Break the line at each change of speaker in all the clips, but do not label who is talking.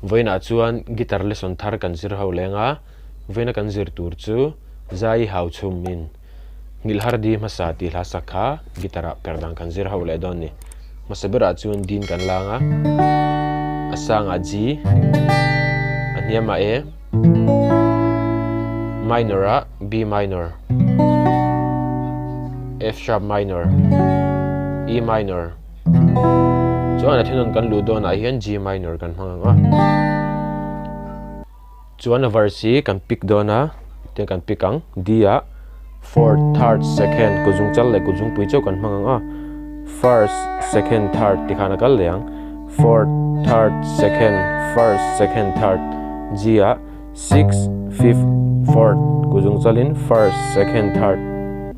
Vawiinah chuan guitar lesson thar kan zir ho leng a, vawiina kan zir tur chu zai hau chhum in nghilh har di hmasa tih hla sak kha guitar ah per dan kan zir ho leh dawn a ni. Hmasa berah chuan din kan lang a, a sangah G, a hniamah A, minor ah B minor, F sharp minor, E minor. Chuan a thilnawn kan luh dawnah hian G minor kan hmang ang a. Chuan a verse hi kan pick dawn a, tiang kan pick ang D ah fourth, third, second kut zung chal leh kut zungpui chauh kan hmang ang a. First, second, third ti khan a kal leh ang. Fourth, third, second, first, second, third G ah sixth, fifth, fourth kut zung chalin first, second, third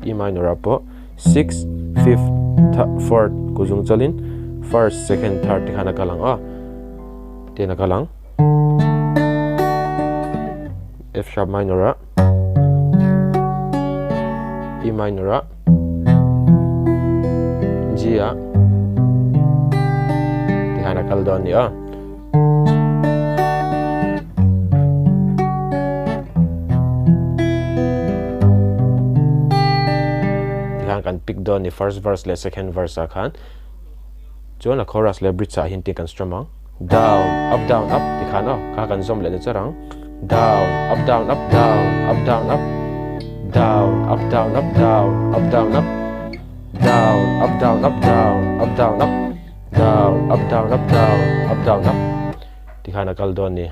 E minor ah pawh. Sixth, fifth, fourth ku zung chalin first, second, third te khan a kal ang a, tian a kal ang. F sharp minor ah, E minor ah, G ah, ti khan a kal dawn a ni a. Tikhan kan pick dawn ni first verse leh second verse ah khan chuan a chorus leh bridge ah hian tin kan strum ang down up down up tikhan aw kha kan zawm leh ta char ang down up down up down up down up down up down up down up down up down up down up down up down up Down, up, down, up, down, up, down, up tikhan a kal dawn a ni.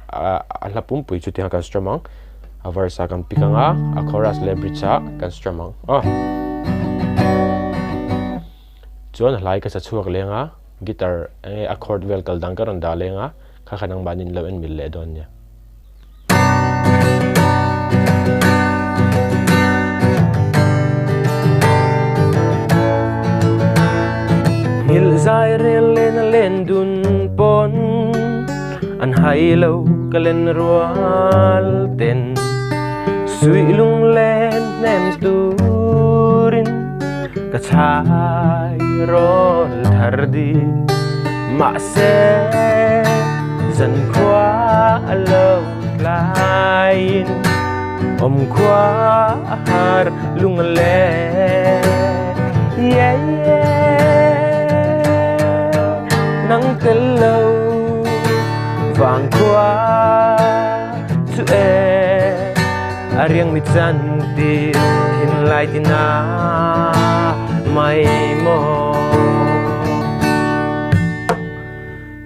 A hla pumpui chu tikhan kan strum ang. A verse ah kan pick ang a, a chorus leh bridge ah kan strum ang aw. Chuan a hlai ka sa chhuak leng a, guitar enge a chord vel kal dang ka rawn dah leng a, kha kha nangmahni in lo en mil leh dawn nia.
Nghilh zai rel len a len dun pawn an hai lo ka len rual ten suih lunglen hnem turin ka chhai rawl thar di mahse Zankhua a lo tlaiin awmkhua a har lung a leng Yeah yeah nang tel lo vangkhua chu e a riang mi chan tir thinlai tina mai maw.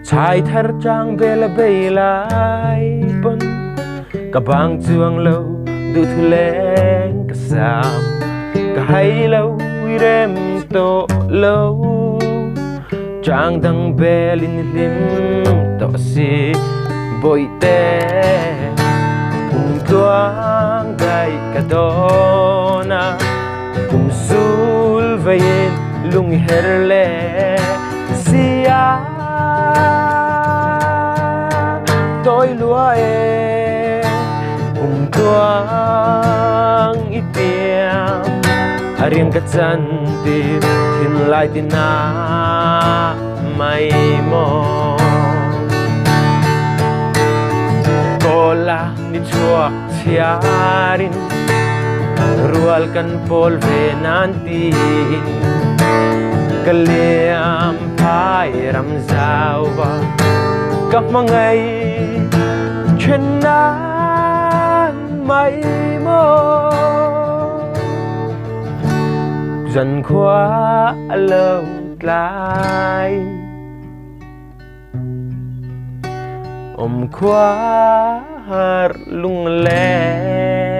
Chhai thar chang bel a bei lai pawn ka bang chuang lo duhthu leng ka sam ka hai lo i rem tawh lo chang dang bel in i hlim tawh si bawihte kum tluang daih ka dawn a. Kum sul veiin lung i her le sia Tawi lua e kum tluang i tiam A riang ka can ti thin lai ti na mai maw Kawla ni chuak Chiarin rual kan pawl ve nan tiin ka liam phai ram zau va ka hmangai then nan mai maw zan khua a lo tlai. Awmkhua har lungleng.